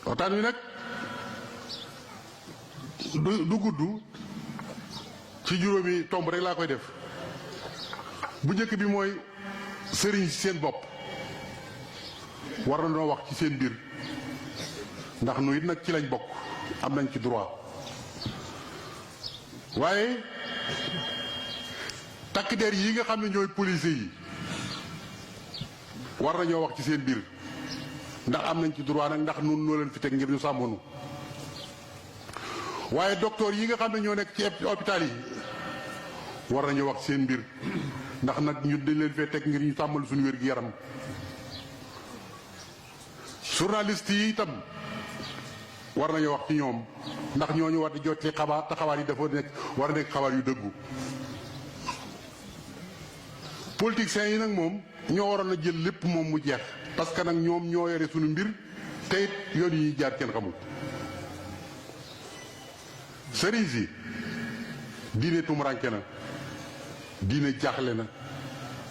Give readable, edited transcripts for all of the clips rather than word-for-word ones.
waxtaan wi nag du gudd ci juróomi tomb rek laa koy def bu njëkk bi mooy sëriñ si seen bopp war na noo wax ci seen biir ndax nu it nag ci lañ bokk am nañ ci droit waaye takk der yi nga xam ne ñooy police yi war nañoo wax ci seen biir ndax am nañ ci droit nag ndax nun noo leen fi teg ngir ñu sàmmonu waaye docteur yi nga xam ne ñoo nekk ci hôpital yi war nañoo wax ci seen mbir ndax nag ñu dañ leen fee teg ngir ñu sàmmal suñu wér gi yaram journaliste yi itam war nañoo wax ci ñoom ndax ñooñu war di jot ci xabaar te xabaar yi dafa nekk war a nekk xabaar yu dëggu politiciens yi nag moom ñoo waroon a jël lépp moom mu jeex parce que nag ñoom ñoo yore suñu mbir te it yoon yi ñuy jaar kenn xamul sëriñ si diine tumuranke na diine jaaxle na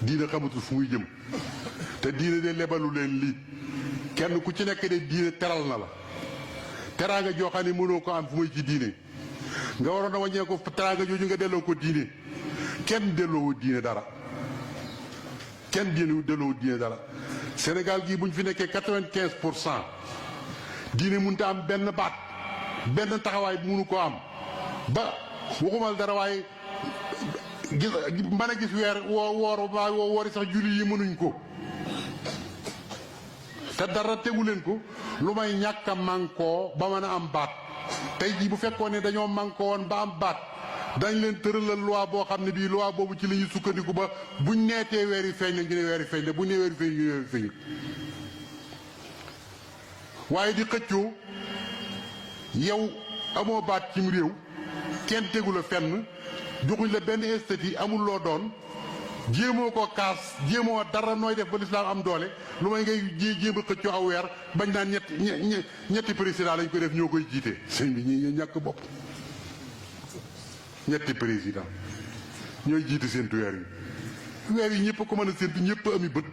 diine xamatul fu muy jëm te diine de lebalu leen lii kenn ku ci nekk de diine teral na la teraanga joo xam ne mënoo ko am fu muy ci diine nga waroon a wàññee ko teraanga jooju nga delloo ko diine kenn delloo diine dara kenn delloo diine dara Sénégal gii bu ñu fi nekkee 95% diine mënut a am benn baat benn taxawaay mënu ko am ba waxumal dara waaye gis mën a gis weer woori sax julli yi mënuñ ko te dara tegu leen ko lu may ñàkk a mànkoo ba mën a am baat tey jii bu fekkoon ne dañoo mànkoo woon ba am baat dañ leen tëralal loi boo xam ne bii loi boobu ci la ñuy sukkandiku ba buñ neetee weer yi feeñ na ñu ne weer yi feeñ na buñ nee weer yi feeñ ñu ne weer yi feeñ waaye di xëccoo yow amoo baat cim réew kenn tegu la fenn joxuñ la benn esthétique amul loo doon jéemoo ko kaas jéemoo dara nooy def ba lislaam am doole lu may ngay jéem a xëccoo aw weer bañ naan ñetti président lañ ko def ñoo koy jiite sëñ bi ñi ñàkk bopp ñetti président ñooy jiite séentu weer yi ñëpp ko mën a séentu ñëpp ami bët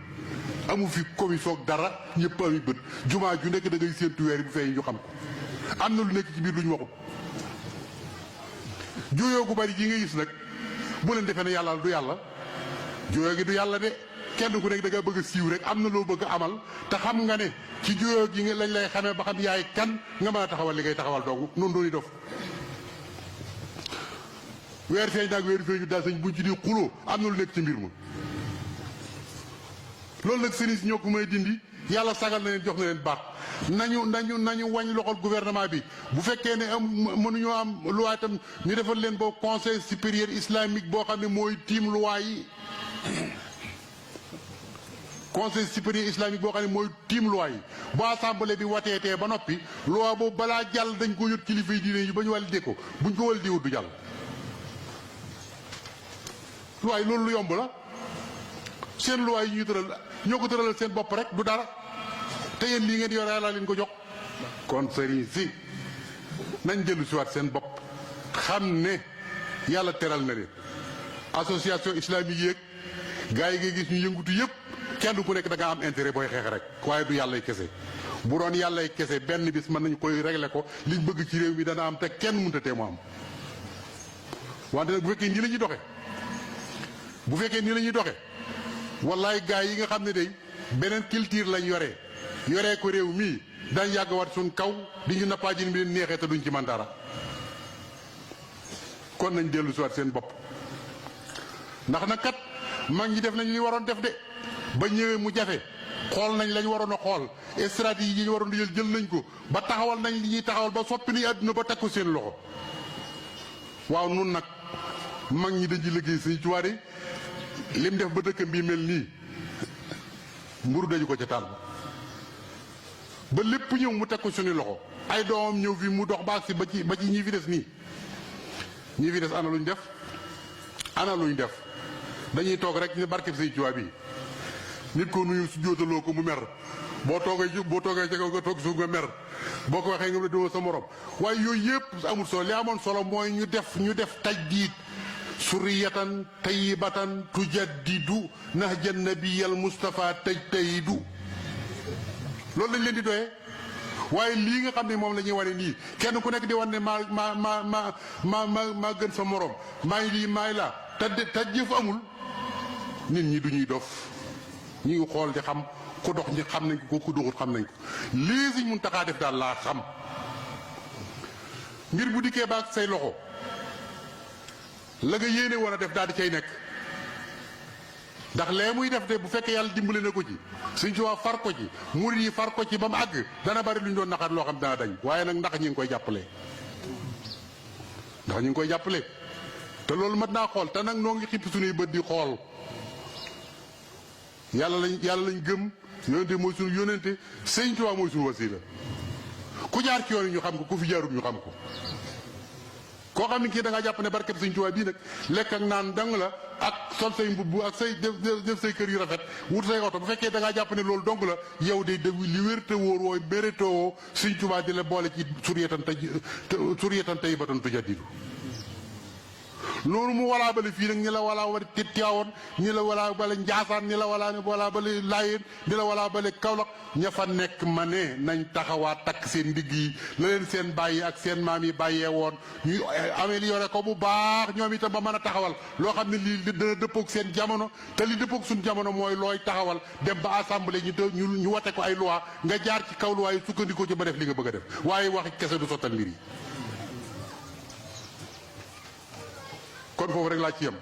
amu fi commission dara ñëpp ami bët jumaa ju nekk da ngay séentu weer yi bu feeñ ñu xam ko am na lu nekk ci biir lu ñu waxut juyoo gu bari ji nga gis nag bu leen defee ne yàlla du yàlla juyoo gi du yàlla de kenn ku nekk da nga bëgg a siiw rek am na loo bëgg a amal te xam nga ne ci juyoo gi nga lañ lay xamee ba xam yaay kan nga mën a taxawal li ngay taxawal doogu noonu dooni dof weer feeñ naag weer feeñu daal sañ buñ ci di xuloo am na lu nekk ci mbir ma loolu nag sëriñ si ñoo ko may dindi yàlla sagal na leen jox na leen baat nañu wañ loxol gouvernement bi bu fekkee ne am mënuñoo am loi tam ñu defal leen boobu conseil supérieur islamique boo xam ne mooy tiim loi yi conseil supérieur islamique boo xam ne mooy tiim loi yi bu assemblée bi wateetee ba noppi loi boobu balaa jàll dañ ko yot kilifa yi diine yi ba ñu walidee ko buñ ko walidee wut du jàll loi loolu lu yomb la seen loi yi ñuy tëral ñoo ko tëralal seen bopp rek du dara te yéen lii ngeen yore yàlla leen ko jox kon sëriñ si nañ dellu si waat seen bopp xam ne yàlla teral na leen association islamique yeeg gars yi ngay gis ñu yëngutu yëpp kenn ku nekk da nga am intérêt booy xeex rek waaye du yàllay kese bu doon yàllay kese benn bis mën nañ koy régler ko liñ bëgg ci réew mi dana am te kenn mënut a tee mu am wante nag bu fekkee nii la ñuy doxe bu fekkee nii la ñuy doxe wallaay gars yi nga xam ne day beneen culture lañ yoree ko réew mii dañ yàgg wat suñ kaw di ñu nappaajin bi leen neexee te duñ ci man dara kon nañ dellu si waat seen bopp ndax nag kat mag ñi def nañ li waroon def de ba ñëwee mu jafe xool nañ lañ waroon a xool stratégie yi ñu waroon a jël nañ ko ba taxawal nañ li ñuy taxawal ba soppi ni àdduna ba teg ko seen loxo waaw nun nag mag ñi dañ ci liggéey Sëñ Tuubaa de lim def ba dëkk bii mel nii mburu dañu ko ca taal ba lépp ñëw mu teg ko suñu loxo ay doomam ñëw fi mu dox baag si ba ci ñi fi des nii ñi fi des ana luñ def dañuy toog rek ñu barkeb Sëñ Tuubaa bi nit ko nuyu su jóotaloo ko mu mer boo toogee ca kaw nga toog suuf nga mer boo ko waxee nga doo sa morom waaye yooyu yëpp amul solo li amoon solo mooy ñu def tajdiid suriyatan tayyibatan tujaddidu nahja nabiyal Mustafa tajtahidu loolu lañ leen di doyee waaye lii nga xam ne moom la ñuy wane nii kenn ku nekk di wane ne maa gën sa morom maa ngi lii maa ngi laa te jëf amul nit ñi du ñuy dof ñu ngi xool di xam ku dox ñi xam nañ ko ku doxut xam nañ ko lii Sëñ Muntaxa def daal laa xam ngir bu dikkee baag say loxo la nga yéene woon a def daal di cay nekk ndax lee muy def de bu fekkee yàlla dimbale na ko ci Sëñ Tuubaa far ko ci murid yi far ko ci ba mu àgg dana bari lu ñu doon naxaat loo xam dana dañ waaye nag ndax ñi ngi koy jàppale ndax ñu ngi koy jàppale te loolu mat naa xool te nag noo ngi xippi suñuy bët di xool yàlla lañ gëm yónente mooy suñu yónente Sëñ Tuubaa mooy suñu wasiila ku jaar ci yoon yi ñu xam ko ku fi jaarut ñu xam ko koo xam ne kii da ngaa jàpp ne barkeb Sëñ Tuubaa bii nag lekk ak naan dang la ak sol say mbubb ak say def say kër yu rafet wut say oto bu fekkee da ngaa jàpp ne loolu dong la yow de li wér te wóor wooy bérétoo Sëñ Tuubaa di la boole ci suriyatan tayyibatan tujaddidu loolu mu walaa bale fii nag ñi la walaa bale Tiwaawan ñi la walaa bale Njaasaan ñi la walaa bale Laayeen ñi la walaa bale Kawlax ña fa nekk ma ne nañ taxawaat takk seen ndigg yi la leen seen bàyyi ak seen maam yi bàyyee woon ñu amélioré ko bu baax ñoom itam ba mën a taxawal loo xam ne lii dana dëppoog seen jamono te li dëppoog suñu jamono mooy looy taxawal dem ba assemblée ñu wate ko ay loi nga jaar ci kaw loi yi sukkandikoo ci ba def li nga bëgg a def waaye waxi kese du sottal mbir yi kon foofu rek laa ci yem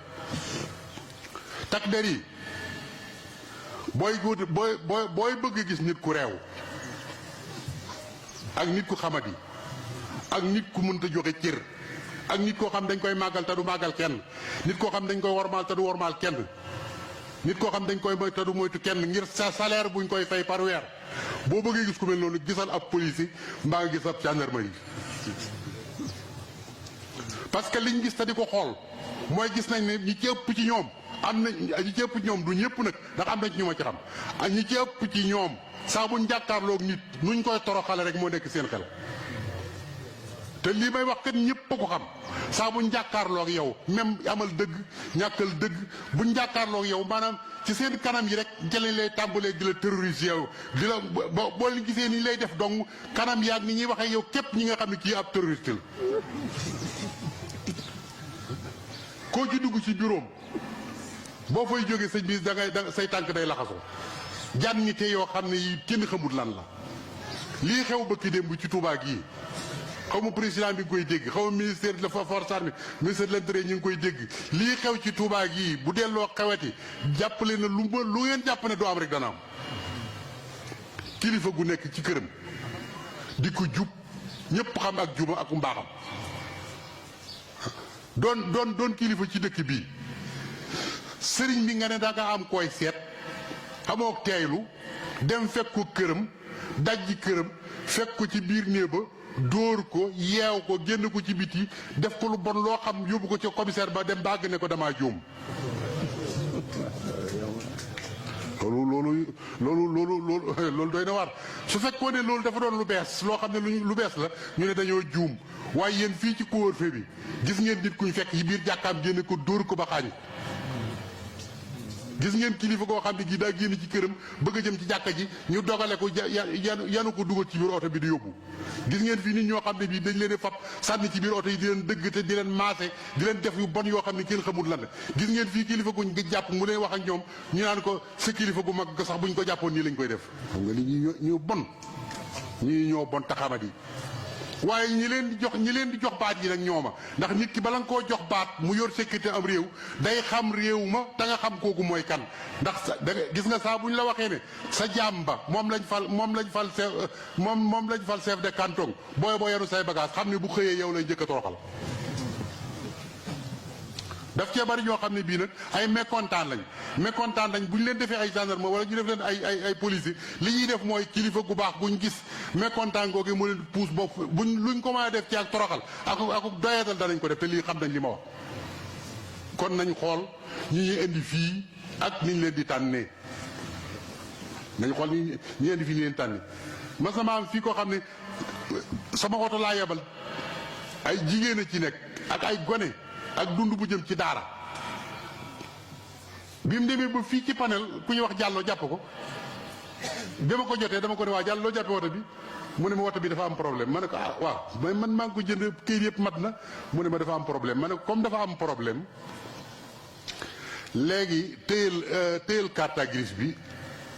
takk der yi booy bëgg gis nit ku réew ak nit ku xamadi ak nit ku mënta joxe cër ak nit koo xam dañ koy màggal te du màggal kenn nit koo xam dañ koy wormaal te du wormaal kenn nit koo xam dañ koy moy te du moytu kenn ngir sa salaire buñ koy fay par weer boo bëggee gis ku mel noonu gisal ab police mbaa nga gis ab gendarmerie parce que liñ gis te di ko xool mooy gis nañ ne ñi ci ëpp ci ñoom am na ñi ci ëpp ci ñoom du ñëpp nag ndax am na ci ñu ma ci xam ak ñi ci ëpp ci ñoom saa buñ jàkkaarloog nit nuñ koy toroxale rek moo nekk seen xel te lii may wax kat ñëpp a ko xam saa buñ jàkkaarloog yow même amal dëgg ñàkkal dëgg buñ jàkkaarloog yow maanaam ci seen kanam yi rek jëlee lay tàmbalee di la terroriser yow di la boo leen gisee ni lay def dong kanam yaag ni ñuy waxee yow képp ñi nga xam ne kii ab terroriste la koo ci dugg ci bureau boo fay jógee sëñ bi da say tànk day laxasoo jàn ñi te yoo xam ne yi kenn xamul lan la lii xew bëkki démb ci Touba gii xaw ma président bi ngi koy dégg xaw ma ministère de la force armée ministère de l'intérieur ñu ngi koy dégg lii xew ci Touba gii bu delloo xeweti jàppale na lu ngeen jàpp ne doo am rek dana am kilifa gu nekk ci këram di ko jub ñëpp xam ak juba ak mbaaxam doon kilifa ci dëkk bii sëriñ bi nga ne da nga am koy seet xamoo teeylu dem fekk ko këram dajji këram fekk ko ci biir néeg ba dóor ko yeew ko génn ko ci biti def ko lu bon loo xam yóbbu ko ci commissaire ba dem bàgg ne ko damaa juum loolu doy na waar su fekkoon ne loolu dafa doon lu bees loo xam ne lu bees la ñu ne dañoo juum waaye yéen fii ci couvre-feu bi gis ngeen nit kuñ fekk ci biir jàkkaam génne ko dóor ko ba xaañ gis ngeen kilifa koo xam ne gi daa génn ci këram bëgg a jëm ci jàkka ji ñu dogale ko yanu ko dugal ci biir oto bi di yóbbu gis ngeen fii nit ñoo xam ne bii dañ leen fab sànni ci biir oto yi di leen dëgg te di leen maase di leen def yu bon yoo xam ne kenn xamul lan la gis ngeen fii kilifa guñ jàpp mu leen wax ak ñoom ñu naan ko sa kilifa gu mag sax buñ ko jàppoon nii lañ koy def xam nga li ñu bon ñii ñoo bon taxamadi waaye ñi leen di jox baat yi nag ñooma ndax nit ki bala nga koo jox baat mu yor sécurité am réew day xam réew ma te nga xam kooku mooy kan ndax gis nga saa bu ñu la waxee ne sa jàmba moom lañ fal chef de canton booy boo yenu say bagage xam ne bu xëyee yow lay njëkk a toroxal daf cee bari ñoo xam ne bii nag ay mécontent lañ bu ñu leen defee ay gendarme wala ñu def leen ay police li ñuy def mooy kilifa gu baax guñ gis mécontent googu mu leen puus bopp luñ ko mën a def ci ak toroxal ak doyatal danañ ko def te lii xam nañ li ma wax kon nañ xool ñi ñuy indi fii ak niñ leen di tànnee nañ xool ñi indi fii ni leen tànni ma sama am fii koo xam ne sama oto laa yebal ay jigéen a ci nekk ak ay gone ak dund bu jëm ci daara bi mu demee ba fii ci panel ku ñuy wax jàlloo jàpp ko bi ma ko jotee dama ko ne waa jàlloo jàppee woto bi mu ne ma woto bi dafa am problème ma ne ko ah waaw man maa ngi ko jënd këyit yëpp mat na mu ne ma dafa am problème ma ne ko comme dafa am problème léegi téyel carte grise bi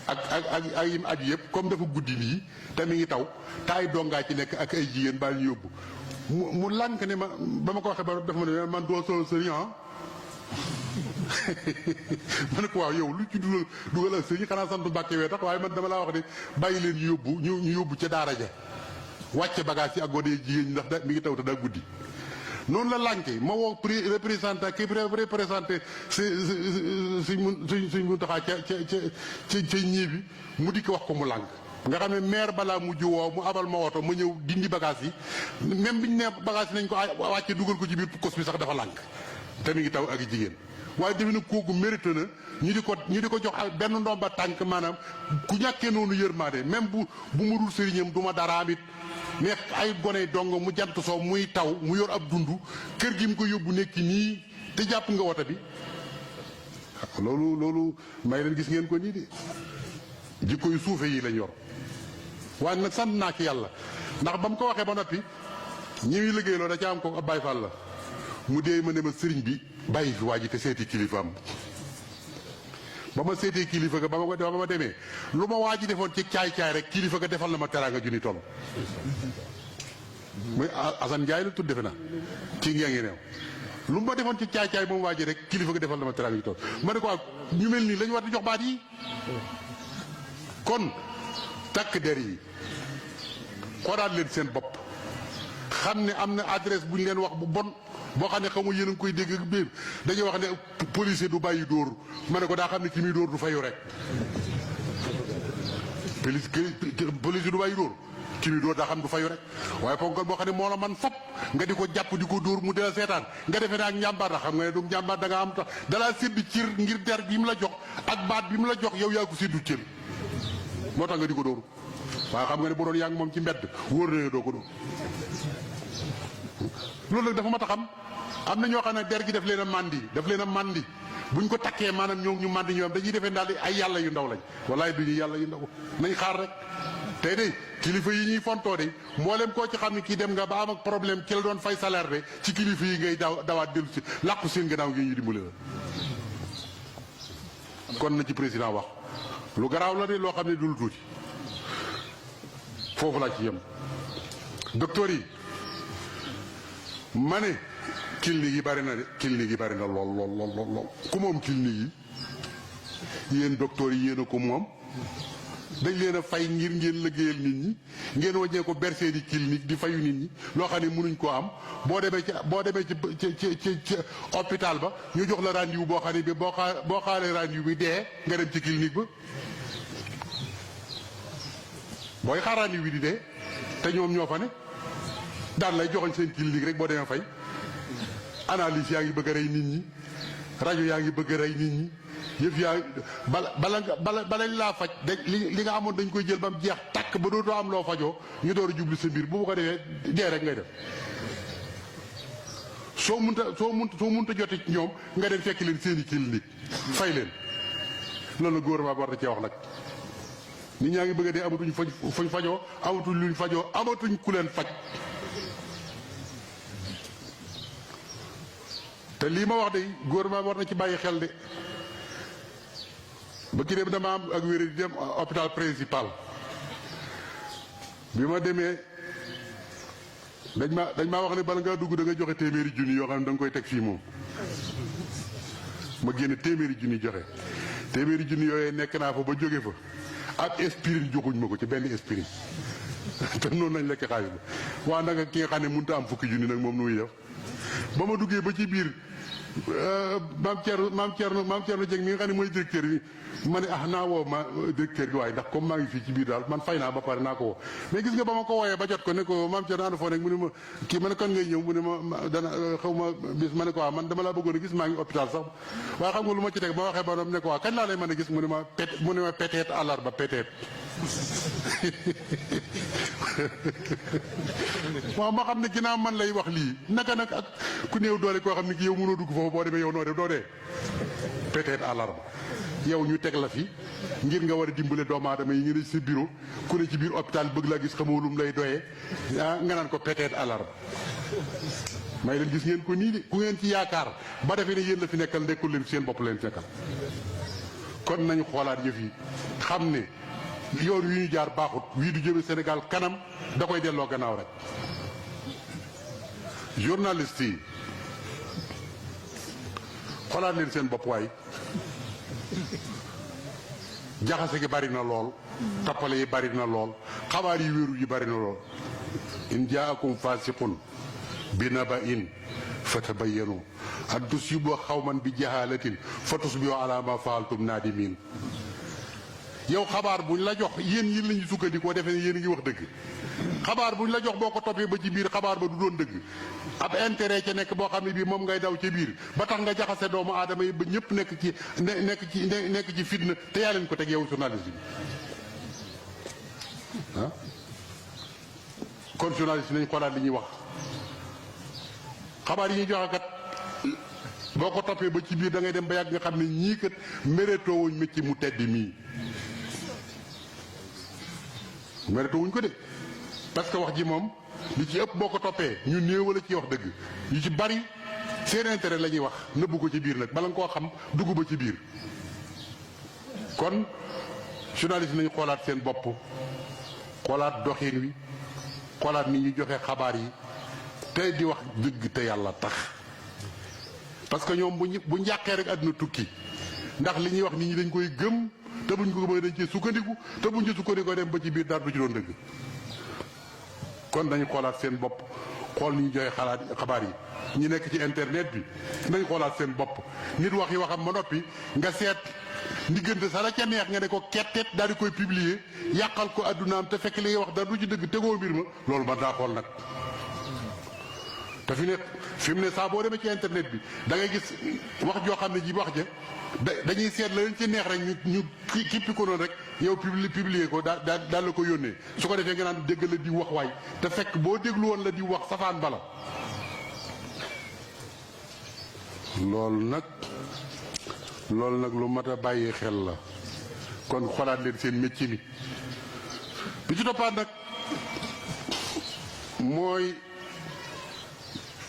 ak yim aju yëpp comme dafa guddi nii te mi ngi taw te ay dongaa ci nekk ak ay jigéen baa ñu yóbbu mu lànk ne ma ba ma ko waxee ba dafa ma ne man doo solo sëriñ ma ne ko waaw yow lu ci dugal ak sëriñ xanaa sant Mbàkke wee tax waaye man dama laa wax ne bàyyi leen ñu yóbbu ca daara ja wàcce bagage yi ak gone jigéen ñi ndax mi ngi taw te daa guddi noonu la lànke ma woo représentant ki représenté suñ mu taxaa ca ñii bi mu di ko wax ko mu lànk nga xam ne maire balaa mujj woo mu abal ma woto ma ñëw dindi bagage yi même biñu ne bagage yi nañ ko wàcce dugal ko ci biir kos bi sax dafa lànk te mi ngi taw ak jigéen waaye defe na kooku mérite na ñu di ko jox benn ndomba tànk maanaam ku ñàkkee noonu yërmaande même bu ma dul sëriñam du ma dara amit mais ay gone dong mu jant soo muy taw mu yor ab dund kër gi mu ko yóbbu nekki nii te jàpp nga woto bi loolu may leen gis ngeen ko nii de jikko yu suufe yi lañ yor waaye nag sant naa ci yàlla ndax ba mu ko waxee ba noppi ñi muy liggéeyloo da ca am ko ab Baay Faal la mu dee ma ne ma sëriñ bi bàyyi fi waa ji te seeti kilifaam ba ma seetee kilifa ga ba ma demee lu ma waa ji defoon ci caay-caay rek kilifa ga defal na ma teraanga junni toll muy Assane Ndiaye la tudd defe na ci ngi neew lu ma defoon ci caay-caay moom waa ji rek kilifa ga defal na ma teraanga junni toll ma ne ko ñu mel nii lañu war di jox baat yi kon takk der yi xoolaat leen seen bopp xam ne am na adresse bu ñu leen wax bu bon boo xam ne xamu yéen a ngi koy dégg ak biir dañuy wax ne policier du bàyyi dóor ma ne ko daa xam ne ki muy dóor du fayu rek policier du bàyyi dóor ki muy dóor daa xam du fayu rek waaye ponkal boo xam ne moo la man fop nga di ko jàpp di ko dóor mu dela seetaan nga defee ne ak njàmbaar la xam nga ne du njàmbaar da nga am tax dalaa sédd cir ngir der bi mu la jox ak baat bi mu la jox yow yaa ko séddu cër moo tax nga di ko dóor waaye xam nga ne bu doon yaa ngi moom ci mbedd wóor na doo ko dóor loolu nag dafa mat a xam am na ñoo xam ne der gi daf leen a màndi buñ ko takkee maanaam ñoo ñu màndi ñoom dañuy defee daal ay yàlla yu ndaw lañ walaay duñu yàlla yu ndaw nañ xaar rek tey de kilifa yi ñuy fontoo de mboolem koo ci xam ne kii dem nga ba am ak problème ci la doon fay salaire de ci kilifa yi ngay dawaat dellu si làqu seen gannaaw ngi ñu dimbali la kon na ci président wax lu garaaw la de loo xam ne du lu tuuti foofu laa ci yem docteur yi ma ne clinique yi bari na de clinique yi bari na lool ku moom clinique yi yéen docteur yi yéen a ko moom dañ leen a fay ngir ngeen liggéeyal nit ñi ngeen wàññee ko bercé di clinique di fayu nit ñi loo xam ne mënuñ koo am boo demee ci hôpital ba ñu jox la rendez-vous boo xam ne bi boo xaaree rendez-vous bi dee nga dem ci clinique ba booy xaar rendez-vous bi di dee te ñoom ñoo fa ne daan lay joxoñ seen clinique rek boo demee fay analyse yaa ngi bëgg a rey nit ñi rajo yaa ngi bëgg a rey nit ñi yëf yaa balañ laa faj li nga amoon dañ koy jël ba mu jeex takk ba dootoo am loo fajoo ñu door a jublu sa mbir bu ko defee dee rek ngay def soo munta jote ci ñoom nga dem fekk leen seeni clinique fay leen loolu la gouvernement bi war na cee wax nag nit ñaa ngi bëgg a dee amatuñ fuñ fajoo amatuñ luñ fajoo amatuñ ku leen faj te lii ma wax de gouvernement bi war na ci bàyyi xel de ba ki dem dama am ak wér di dem hôpital principal bi ma demee dañ maa wax ne bala ngaa dugg da nga joxe téeméeri junni yoo xam ne da nga koy teg fii moom ma génne téeméeri junni joxe téeméeri junni yooyu nekk naa fa ba jóge fa ak aspirine joxuñ ma ko ci benn aspirine te noonu nañ lekk xaalis la waa nag ki nga xam ne mënut a am fukki junni nag moom nu muy def ba ma duggee ba ci biir maam Thierno Dieng mi nga xam ne mooy directeur bi ma ne naa woo ma directeur bi waaye ndax comme maa ngi fii ci biir daal man fay naa ba pare naa ko woo mais gis nga ba ma ko wooyee ba jot ko ne ko maam Thierno ànd foo nekk mu ne ma kii ma ne kan ngay ñëw mu ne ma dana xaw ma bis ma ne ko waaw man dama laa bëggoon a gis maa ngi hôpital sax waaye xam nga lu ma ci teg ma waxee ba doom ne ko waaw kañ laa lay mën a gis mu ne ma peut-être àllarba peut-être waaw ma xam ne ginnaaw man lay wax lii naka nag ak ku néew doole koo xam ne ki yow mënoo dugg foofu boo demee yow noo def doo dee peut-être àllarba yow ñu teg la fi ngir nga war a dimbale doomu aadama yi ngeen ci sa bureau ku ne ci biir hôpital bëgg laa gis xamoo lum lay doyee nga naan ko peut-être alarme may leen gis ngeen ko nii de ku ngeen ci yaakaar ba defee ne yéen la fi nekkal nekkul leen seen bopp leen nekkal kon nañu xoolaat yëf yi xam ne yoon wi ñu jaar baaxut wii du jëme Sénégal kanam da koy delloo gannaaw rek journaliste yi xoolaat leen seen bopp waay jaxase gi bari na lool tappale yi bari na lool xabaar yi wéeru yi bari na lool in jaakum fasiqun bi naba'in fatabayyanu an tusibu xawman bi jahalatin fa tusbihu ala ma faaltum nadimin yow xabaar buñ la jox yéen yi lañu sukkandikoo defee ne yéen a ngi wax dëgg xabaar buñ la jox boo ko toppee ba ci biir xabaar ba du doon dëgg ab intérêt ca nekk boo xam ne bii moom ngay daw ca biir ba tax nga jaxase doomu aadama yi ba ñëpp nekk ci fitna te yaa leen ko teg yow journaliste bi ah kon journaliste nañ xoolaat li ñuy wax xabaar yi ñuy joxe kat boo ko toppee ba ci biir da ngay dem ba yàgg nga xam ne ñii kat mérétoo wuñ métier mu tedd mii mérétoo wuñ ko de parce que wax ji moom li ci ëpp boo ko toppee ñu néew la ciy wax dëgg yu ci bari seen intérêt la ñuy wax nëbbu ko ci biir nag bala nga koo xam dugg ba ci biir kon journaliste nañu xoolaat seen bopp xoolaat doxin wi xoolaat ni ñuy joxe xabaar yi te di wax dëgg te yàlla tax parce que ñoom bu njàqee rek àdduna tukki ndax li ñuy wax nit ñi dañ koy gëm te buñ ko gëmee dañ cee sukkandiku te buñ ci sukkandikoo dem ba ci biir dara du ci doon dëgg kon dañu xoolaat seen bopp xool ni ñu joxe xabaar yi ñi nekk ci internet bi nañ xoolaat seen bopp nit wax yi waxam ma noppi nga seet diggante sa la ca neex nga ne ko kettet daal di koy publier yàqal ko addunaam te fekk li ngay wax dara du ci dëgg tegoo mbir ma loolu man daa xool nag te fi mu ne saa boo demee ci internet bi da ngay gis wax joo xam ne ji wax ja dañuy seet la leen ci neex rek ñu kippi ko noonu rek yow publier ko daal la ko yónnee su ko defee nga naan dégg la di wax waay te fekk boo déglu woon la di wax safaan bala loolu nag lu mat a bàyyi xel la kon xolaat leen seen métier mi bi ci toppaat nag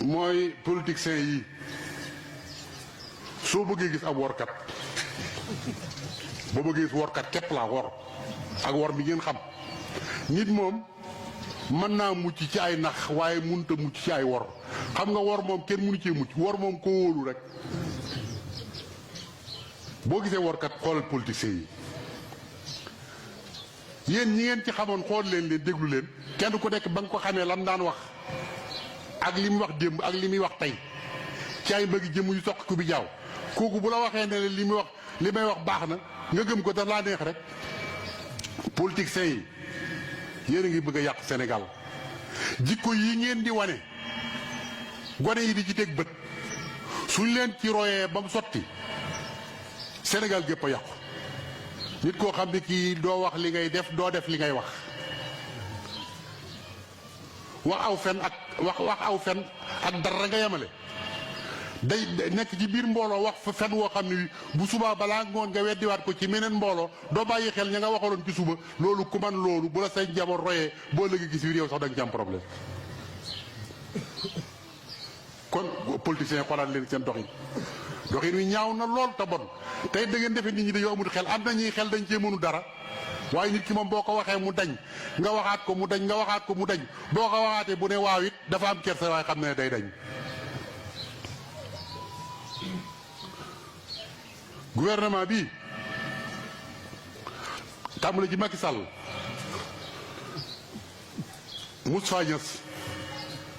mooy politiciens yi soo bëggee gis ab workat boo bëggee gis workat képp laa wor ak wor bi ngeen xam nit moom mën naa mucc ci ay nax waaye mënut a mucc ci ay wor xam nga wor moom kenn mënu cee mucc wor moom ko wóolu rek boo gisee workat xoolal politiciens yi yéen ñi ngeen ci xamoon xool leen déglu leen kenn ku nekk ba nga ko xamee lam daan wax ak li mu wax démb ak li muy wax tey ci ay mbëgg jëm yu soq ku bi jaaw kooku bu la waxee ne li may wax baax na nga gëm ko daf laa neex rek politiciens yi yéen a ngi bëgg a yàq Sénégal jikko yi ngeen di wane gone yi di ci teg bët suñ leen ci royee ba mu sotti Sénégal gépp a yàqu nit koo xam ne kii doo wax li ngay def doo def li ngay wax wax aw fen ak dara nga yemale day nekk ci biir mbooloo wax fa fen woo xam ne bu subaa balaa ngoon nga weddiwaat ko ci meneen mbooloo doo bàyyi xel ña nga waxaloon ci suba loolu ku man loolu bu la say njaboot royee boo léegi gis biir yow sax da nga ci am problème kon politiciens xoolaat leen seen doxin wi ñaaw na lool te bon tey da ngeen defee nit ñi dañoo amul xel am na ñuy xel dañ cee mënu dara waaye nit ki moom boo ko waxee mu dañ nga waxaat ko mu dañ nga waxaat ko mu dañ boo ko waxaatee bu ne waaw it dafa am kersa waaye xam ne day dañ. gouvernement bi tàmbali ci Macky Sall Moustapha Niasse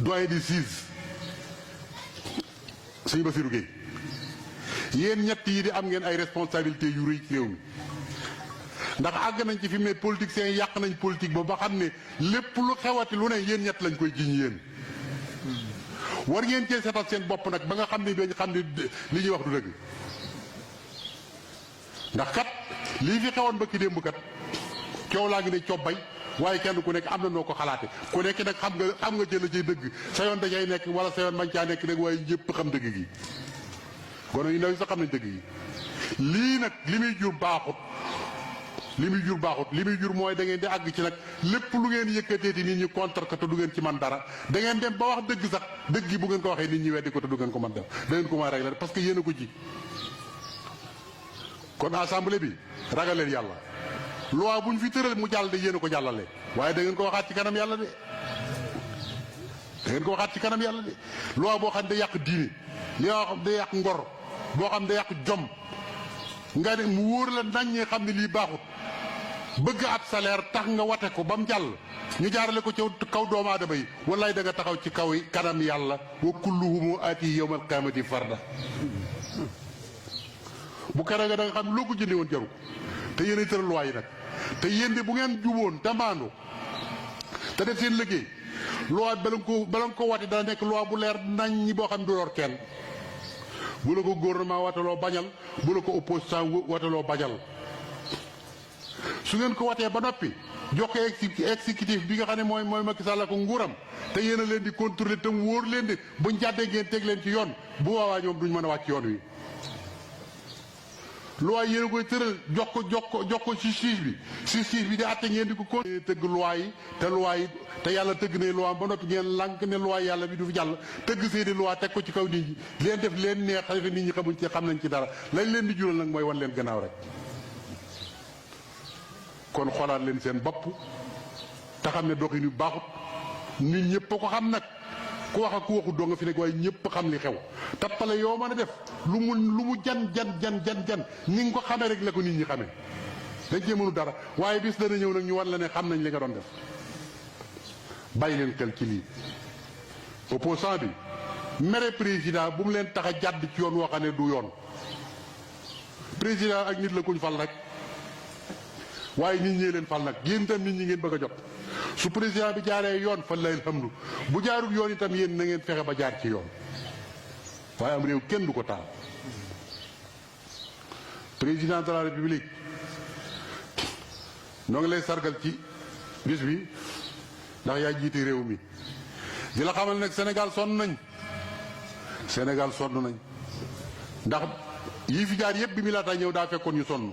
doyen des juges Sëñ Bassirou Gueye yéen ñett yi di am ngeen ay responsabilités yu rëy ci réew mi ndax àgg nañ ci fi mu ne politiciens yi yàq nañ politique ba xam ne lépp lu xewati lu ne yéen ñett lañ koy jiñ yéen war ngeen cee seetal seen bopp nag ba nga xam ne dañ xam ne li ñuy wax du dëgg ndax kat lii fi xewoon ba ki démb kat coow laa ngi ne cobbay waaye kenn ku nekk am na noo ko xalaate ku nekk nag xam nga jëla cay dëgg sa yoon dajay nekk wala sa yoon mañ caa nekk nag waaye ñëpp xam dëgg gi gone yu ndaw yi sax xam nañ dëgg gi lii nag li muy jur baaxut li muy jur mooy da ngeen di àgg ci nag lépp lu ngeen yëkkateeti nit ñi contre ko te du ngeen ci man dara da ngeen dem ba wax dëgg sax dëgg gi bu ngeen ko waxee nit ñi weddi ko te du ngeen ko mën def da ngeen ko mën a régler parce que yéen a ko ji. kon assemblée bi ragal leen yàlla loi bu ñu fi tëral mu jàll de yéen a ko jàllale waaye da ngeen ko waxaat ci kanam yàlla de da ngeen ko waxaat ci kanam yàlla de loi boo xam ne day yàq diine yoo xam day yàq ngor boo xam day yàq jom nga ne mu wóor la naññee xam ne lii baaxut bëgg ab salaire tax nga wate ko ba mu jàll ñu jaarale ko ci kaw doomu aadama yi wallaay da nga taxaw ci kaw kanam yàlla wa kulluhum aati yawmal qiyaamati farda bu keroog da nga xam loo ko jëndee woon jaru ko te yéen a tëral loi yi nag te yéen de bu ngeen juboon te maandu te def seen liggéey loi bala nga ko wate dana nekk loi bu leer nañ ñi boo xam ne du lor kenn bu la ko gouvernement wataloo bañal bu la ko opposition wataloo bañal su ngeen ko watee ba noppi jox ko exécutif bi nga xam ne mooy Macky Sall ko nguuram te yéen a leen di contrôler te mu wóor leen di buñ jàddee ngeen teg leen ci yoon bu waawaa ñoom duñ mën a wàcc yoon wi. loi yéen a koy tëral jox ko justice bi di àtte ngeen di ko ko tëgg loi yi te yàlla tëgg ne loi ba noppi ngeen lànk ne loi yàlla bi du fi jàll tëgg seeni loi teg ko ci kaw nit ñi leen def leen neex xalifa nit ñi xamuñ ci xam nañ ci dara lañ leen di jural nag mooy wan leen gannaaw rek. kon xoolaat leen seen bopp te xam ne doxin yu baaxut nit ñëpp ko xam nag ku wax ak ku waxut doo nga fi nekk waaye ñëpp xam li xew tappale yoo mën a def lu mu jan ni nga ko xamee rek la ko nit ñi xamee dañ cee mënu dara waaye bis dana ñëw nag ñu wan la ne xam nañ li nga doon def bàyyi leen xel ci lii. opposant bi mere président bu mu leen tax a jàdd ci yoon woo xam ne du yoon président ak nit la kuñ fal rek. waaye nit ñee leen fal nag yéen itam nit ñi ngeen bëgg a jot su président bi jaaree yoon fa lay alhamdu bu jaarul yoon itam yéen na ngeen fexe ba jaar ci yoon waaye am réew kenn du ko taal. président de la république noo ngi lay sargal ci bis bi ndax yaa jiite réew mi di la xamal nag Sénégal sonn nañ ndax yii fi jaar yëpp bi mi laata ñëw daa fekkoon ñu sonn.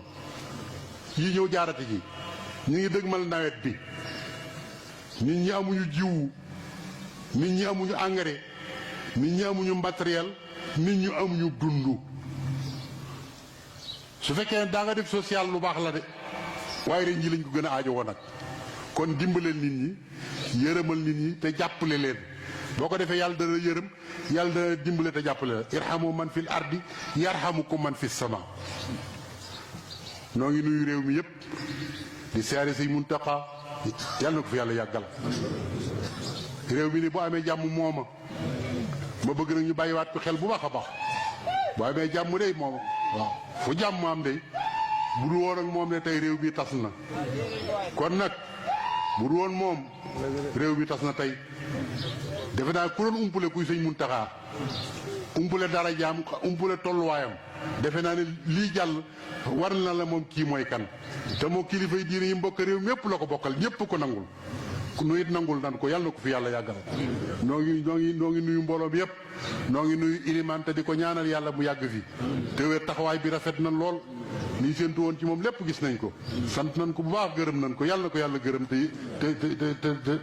yi ñëw jaarati ji ñu ngi dëgmal nawet bi nit ñi amuñu jiwu nit ñi amuñu engrais nit ñi amuñu matériel nit ñi amuñu dund su fekkee daa nga def social lu baax la de waaye ren ji lañ ko gën a aajo woon nag kon dimbaleel nit ñi yërëmal nit ñi te jàppale leen boo ko defee yàlla dana yërëm yàlla dana dimbale te jàppale leen irhamu man fil ardi yarhamukum man fis sama. noo ngi nuyu réew mi yëpp di siyaare Sëñ Muntaxa yàlla na ko fi yàlla yàggal réew mi ni bu amee jàmm mooma ma bëgg nag ñu bàyyiwaat ko xel bu baax a baax bu amee jàmm day mooma waaw fu jàmm am day bu dul woon ak moom ne tey réew mi tas na kon nag bu dul woon moom réew mi tas na tey defe naa ku doon umpule kuy Sëñ Muntaxa umpule dara jaam umpule tolluwaayam defe naa ne lii jàll war na la moom kii mooy kan te moo kilifa yi diine yi mbokk réew mépp la ko bokkal ñépp ko nangul nu it nangul nan ko yàlla na ko fi yàlla yàggal noo ngi nuyu mbooloo bi yépp noo ngi nuyu ilimaan te di ko ñaanal yàlla mu yàgg fi te wér taxawaay bi rafet na lool lii séentu woon ci moom lépp gis nañ ko sant nañ ko bu baax gërëm nañ ko yàlla na ko yàlla gërëm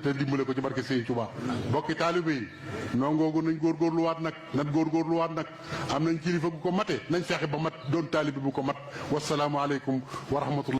te dimbale ko ci barke Sëñ Tuubaa bokki taalibe yi nongoogu nañ góorgóorluwaat nag am nañ kilifa gu ko mate nañ fexe ba mat doon taalibe bu ko mat wasalaamu aleykum wa rahmatullah